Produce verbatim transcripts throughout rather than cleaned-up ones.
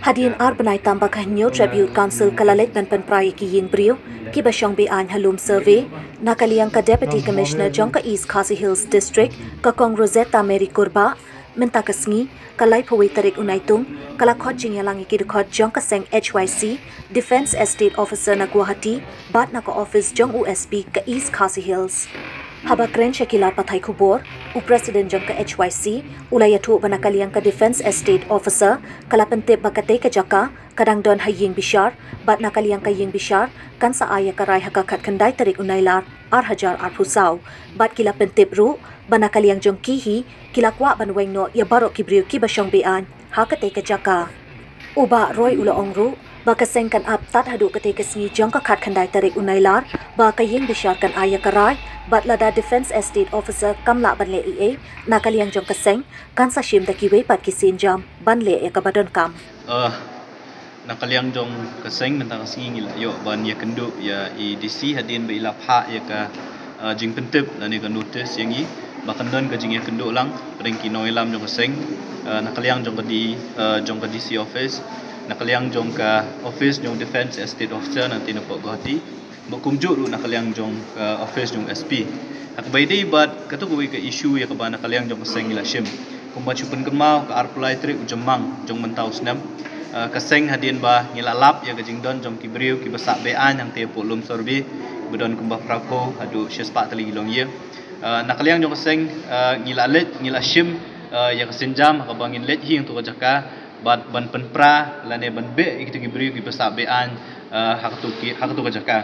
Hadien ar bnai tam ba ka Hynñiew Tribute Council ka la leit ban pynpra ïa ki ïing briew kiba shong be-aiñ ha lum survey, na ka liang ka Deputy Commissioner jong ka East Khasi Hills District, ka Kong Rosetta Mary Kurbah, mynta ka sngi, ka laiphew wei tarik u Naitung, ka la khot jingïalang ïa ki dkhot jong ka seng H Y C, Defence Estate Officer na Guwahati, bad na ka office jong u S P ka East Khasi Hills. Haba kren sha ki lad pathai khubor, u President jong ka H Y C u la ïathuh ba na ka liang ka Defence Estate Officer ka la pyntip ba katei ka jaka ka dang don ha ïing bishar, bad na ka liang ka ïing bishar kan sa ai ïa ka rai ha ka khatkhyndai tarik u Nailar ar hajar arphew saw, bad ki la pyntip ruh ba na ka liang jong ki hi ki la kwah ban weng noh ïa baroh ki briew kiba shong be-aiñ ha katei ka jaka. U Bah Roy u la ong ruh ba ka seng kan ap tad haduh katei ka sngi jong ka khatkhyndai tarik u Nailar ba ka ïing bishar kan ai ïa ka rai, bad lada Defence Estate Officer kam lah ban leh ei ei na ka liang jong ka seng, kan sa shim da kiwei pat ki sienjam ban leh ïa kaba donkam. Uh, na ka liang jong ka seng mynta ka sngi ngi la ïoh ban ïakynduh ïa i D C hadien ba i la phah ïa ka, uh, jingpyntip lane ka notice ïa ngi ba kan don ka jingïakynduh lang pdeng ki nongïalam jong ka seng, uh, na ka liang jong ka D, uh, jong ka D C office, na ka liang jong ka office jong Defence Estate Officer na tei na pok Guwahati, bad kumjuh ruh na ka liang jong ka office jong S P. Ha kaba ïadei bad kato kawei ka issue ïa kaba na ka liang jong ka seng ngi la shim. Kumba shu pynkynmaw ka arphew lai tarik u Jymmang jong mynta u snem, uh, ka seng hadien ba ngi la lap ïa ka jingdon jong ki briew kiba sah be-aiñ hangtei hapoh lum survey, ba don kumba phraphew haduh shispah tylli ki longïing. Uh, na ka liang jong ka seng, uh, ngi la leit, ngi la shim, uh, ïa ka sienjam ha kaba ngin leit hi hangto ka jaka bad ban pynpra lane ban beh ïa kito ki briew kiba sah be-aiñ, uh, ha kato ki, ha kato ka jaka.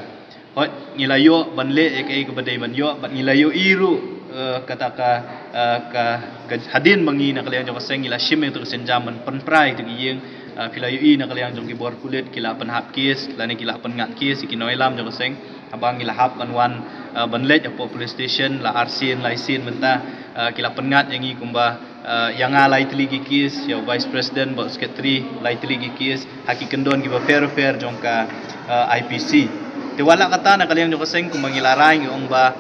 Hooid, ngi la ïoh ban leh ïa kaei kaba dei ban ïoh, bad ngi la ïohi ruh, eh, kata ka, eh, ka, ka hadien ba ngi na ka liang jong ka seng ngi la shim ïa kato ka sienjam ban pynpra ïa kato ka ïing, eh, phi la ïohi na ka liang jong ki bor pulit ki la pynhap kes lane ki la pynngat kes ïa ki nongïalam jong ka seng. Haba ngi la hap ban wan, eh, ban leit hapoh police station la arsien laisien mynta, eh, ki la pynngat ïa ngi kumba, eh, ïa nga lai tylli ki kes, ïa u Vice President bad u Secretary lai tylli ki kes ha ki kyndon kiba pher pher jong ka, eh, I P C. Te wat la kata na ka liang jong ka seng kumba ngi la rai ngi ong ba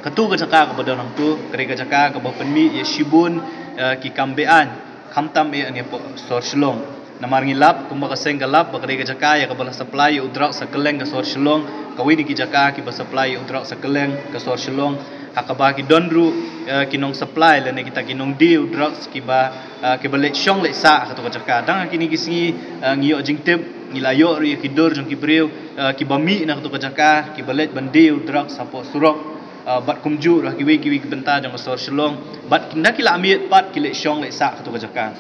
kato ka jaka kaba don hangto ka dei ka jaka kaba pynmih ïa shibun, eh, ki kam be-aiñ, khamtam eh ha ne hapoh sor Shillong. Namar ngi lap kumba ka seng ka lap ba ka dei ka jaka ïa kaba la supply ïa u drugs ha kylleng ka sor Shillong, kawei na ki jaka kiba supply ïa u drugs ha kylleng ka sor Shillong, ha kaba ki don ruh, eh, ki nong supply lane kita ki nong die u drugs kiba, eh, kiba leit shong leit sah ha kato ka jaka. Tang ha kine ki sngi, eh, ngi ïoh jingtip, ngi la ïoh ruh ïa ki dur jong ki briew, eh, kiba mih na kato ka jaka kiba leit ban die u drugs hapoh surok, eh, bad kumjuh ruh ha kiwei kiwei ki bynta jong ka sor Shillong, bad ynda ki la miet pat ki leit shong leit sah ha kato ka jaka.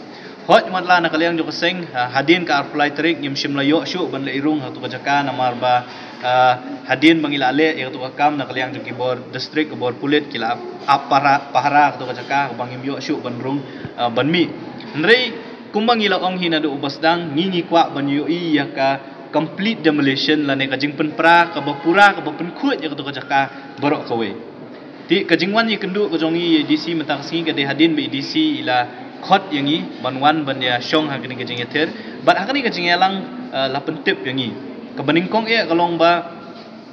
Hooid, wat la na ka liang jong ka seng, ha, hadien ka arphew lai tarik ngim shym la ïoh shuh ban leit rung ha kato ka jaka namar ba, ha, hadien ba ngi la leh ïa kato ka kam na ka liang jong ki bor district, ki bor pulit ki la ap, ap pahara, pahara ha kato ka jaka ba ngim ïoh shuh ban rung, ha, ban mih. Hynrei kumba ngi la ong hi naduh uba sdang, ngi ngi kwah ban ïohi ïa ka complete demolition lane ka jingpynpra kaba pura kaba pynkhuid ïa kato ka jaka baroh kawei. Te ka jingwan ïakynduh ka jong ngi ïa i D C mynta ka sngi ka dei hadien ba i D C i la khot ïa ngi ban wan ban ïa shong ha kane ka jingïathir. Bad ha kane ka jingïalang, eh, la pyntip ïa ngi. Kaba nyngkong eh ka long ba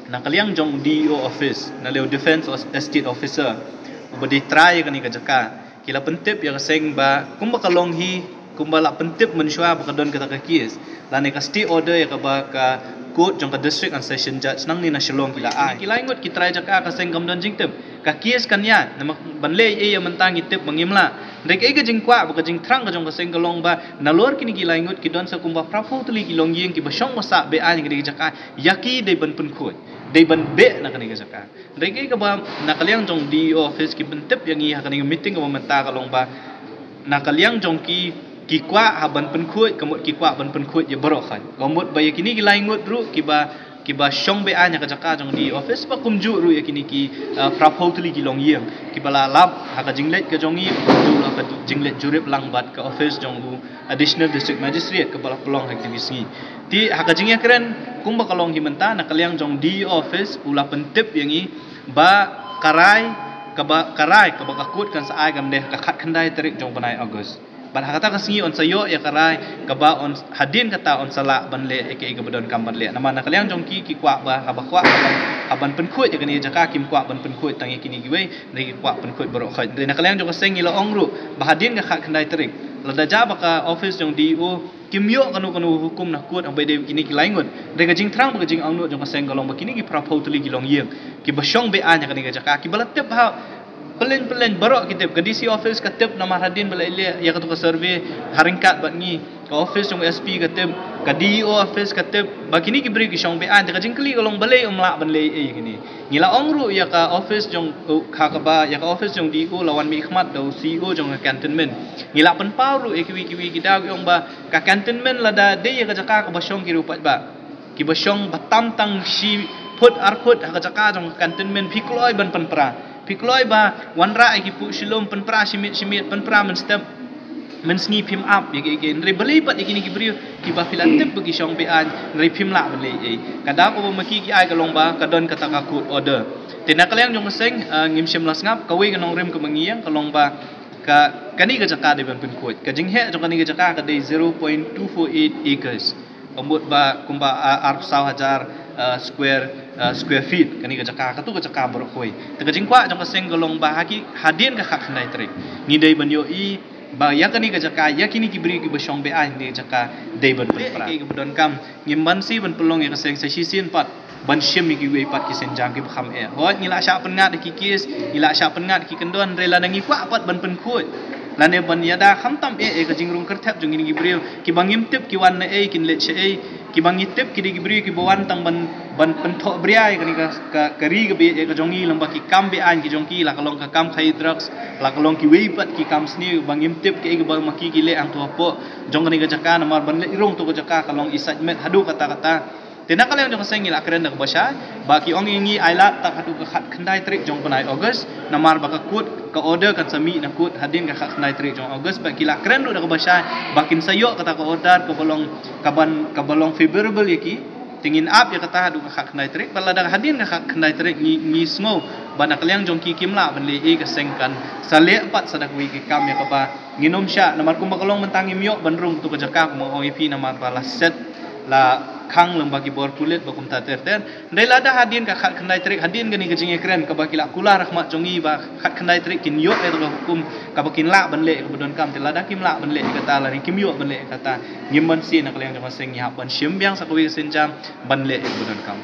na ka liang jong D E O office, na liang u Defence Os-, Estate Officer uba dei trai ïa kane ka jaka, ki la pyntip ïa ka seng ba kumba ka long hi, kumba la pyntip mynshuwa ba ka don kata ka case, lane ka stay order ïa kaba ka court jong ka District and Session Judge nangne na Shillong ki la ai. Ki lai ngut ki trai jaka ka seng kam don jingtip. Ka case kan ïaid, namar ban leh ei ei ïa mynta ngi tip ba ngim lah. Hynrei kaei ka jingkwah bad ka jingthrang ka jong ka seng ka long ba nalor kine ki lai ngut ki don sa kumba phraphew tylli ki longïing kiba shong ba sah be-aiñ ha kane ka jaka, ïa ki dei ban pynkhuid, dei ban beh na kane ka jaka. Hynrei kaei kaba na ka liang jong D E O office ki pyntip ïa ngi ha kane ka meeting kaba mynta ka long ba na ka liang jong ki, ki kwah hap ban pynkhuid, ka mut ki kwah ban pynkhuid ïa baroh khoit. Ka mut ba ïa kine ki lai ngut ruh kiba, kiba shong be-aiñ ha ka jaka jong D E O office, bad kumjuh ruh ïa kine ki, ah, phraphew tylli ki longïing kiba la lap ha ka jingleit ka jong ngi, kumjuh ruh ha ka jingleit jurip lang bad ka office jong u Additional District Magistrate kaba la pynlong ha kine ki sngi. Te ha ka jingïakren kumba ka long hi mynta, na ka liang jong D E O office u la pyntip ïa ngi ba ka rai kaba, ka rai kaba ka court kan sa ai kam dei ha ka khatkhyndai tarik jong u bnai August. Bad ha kata ka sngi yn sa ïoh ïa ka rai kaba yn, hadien kata yn sa lah ban leh ïa kaei kaba donkam ban leh. Namar na ka liang jong ki, ki kwah ba, haba kwah, haba, haban pynkhuid ïa kane ka jaka, kim kwah ban pynkhuid tang ïa kine kiwei, hynrei ki kwah pynkhuid baroh khoit. Hynrei na ka liang jong ka seng ngi la ong ruh ba hadien ka khatkhyndai tarik, lada jia ba ka office jong D E O kim ïoh kano kano hukum na kut haba ïadei bad kine ki laingut. Hynrei ka jingthrang bad ka jingangnud jong ka seng ka long ba kine ki phra phew tylli ki longïing kiba shong be-aiñ ha kane ka jaka, kiba la tip ha pylleng pylleng, baroh ki tip. Ka D C office ka tip namar hadien ba la leh ïa kato ka survey ha ryngkat bad ngi. Ka office jong S P ka tip, ka D E O office ka tip ba kine ki briew ki shong be-aiñ. Te ka jingkylli ka long balei ym lah ban leh ei kine. Ngi la ong ruh ïa ka office jong, uh, ka, kaba, ïa ka office jong D E O la wan mihkhmat da u C E O jong ka cantonment. Ngi la pynpaw ruh ïa kiwei kiwei ki daw, ki ong ba ka cantonment lada dei ïa ka jaka kaba shong ki riewpaidbah, ba kiba shong ba tam tang shi phut ar phut ha ka jaka jong ka cantonment, phi kloi ban pynpra, phi kloi ba wanrah ïa ki puh shilum, pynpra shi miet shi miet, pynpra mynstep mynsngi, phim ap ïa kiei kiei. Hynrei balei pat ïa kine ki briew kiba phi la tip ba ki shong be-aiñ, hynrei phim lah ban leh ei? Ka daw kaba ma ki ki ai ka long ba ka don kata ka court order. Te na ka liang jong ka seng, ah, ngim shym la sngap. Kawei ka nongrim kaba ngi ïeng ka long ba ka, kane ka jaka dei ban pynkhuid. Ka jingheh jong kane ka jaka ka dei zero point two four eight acres. Ka mut ba kumba, ah, arphew saw hajar, ah, square, ah, square feet kane ka jaka, kato ka jaka baroh kawei. Te ka jingkwah jong ka seng ka long ba ha ki, hadien ka khatkhyndai tarik ngi dei ban ïohi ba ïa kane ka jaka, ïa kine ki briew kiba shong be-aiñ ha kane ka jaka dei ban pynpra. Kaei kaba donkam, ngim banse ban pynlong ïa ka seng sa shisien pat ban shim ïa kiwei pat ki sienjam kiba kham eh. Hooid, ngi la shah pynngat ïa ki case, ngi la shah pynngat ïa ki kyndon, hynrei lada ngi kwah pat ban pynkhuid lane ban ïada khamtam eh ïa ka jingrung kyrthep jong kine ki briew kiba ngim tip ki wan na ei, kin leit shaei, kiba ngi tip ki dei ki briew kiba wan tang ban, ban pynthoh bria ïa kane ka, ka, ka ri kaba ïeit ïa ka jong ngi, lyngba ki kam be-aiñ ki jong ki, la ka long ka kam khaïi drugs, la ka long kiwei pat ki kam sniew ba ngim tip kaei kaba ma ki ki leh hangto hapoh jong kane ka jaka. Namar ban leit rung to ka jaka ka long i sait met haduh katta katta. Te na ka liang jong ka seng ngi la kren da kaba shai ba ki ong ïa ngi ai lad tang haduh ka khatkhyndai tarik jong u bnai August, namar ba ka court, ka order kan sa mih na court hadien ka khatkhyndai tarik jong August. Bad ki la kren ruh da kaba shai ba kin sa ïoh kata ka order kaba long, kaban, kaba long favorable ïa ki. Te ngin ap ïa kata haduh ka khatkhyndai tarik. Bad lada hadien ka khatkhyndai tarik ngi, ngi sngew ba na ka liang jong ki kim lah ban leh ei, ka seng kan sa leh pat sa da kawei ka kam ïa kaba ngin ym shah. Namar kumba ka long mynta ngim ïoh ban rung to ka jaka, kumba ong ïa phi, namar ba la set, la khang lyngba ki bor pulit bad kumta ter ter. Hynrei lada hadien ka khatkhyndai tarik, hadien kane ka jingïakren kaba ki la kular ha khmat jong ngi ba khatkhyndai tarik kin ïoh ïa ka hukum kaba kin lah ban leh ïa kaba donkam, te lada kim lah ban leh ïa kata lane kim ïoh ban leh ïa kata, ngim banse na ka liang jong ka seng ngi hap ban shim biang sa kawei ka sienjam ban leh ïa kaba donkam.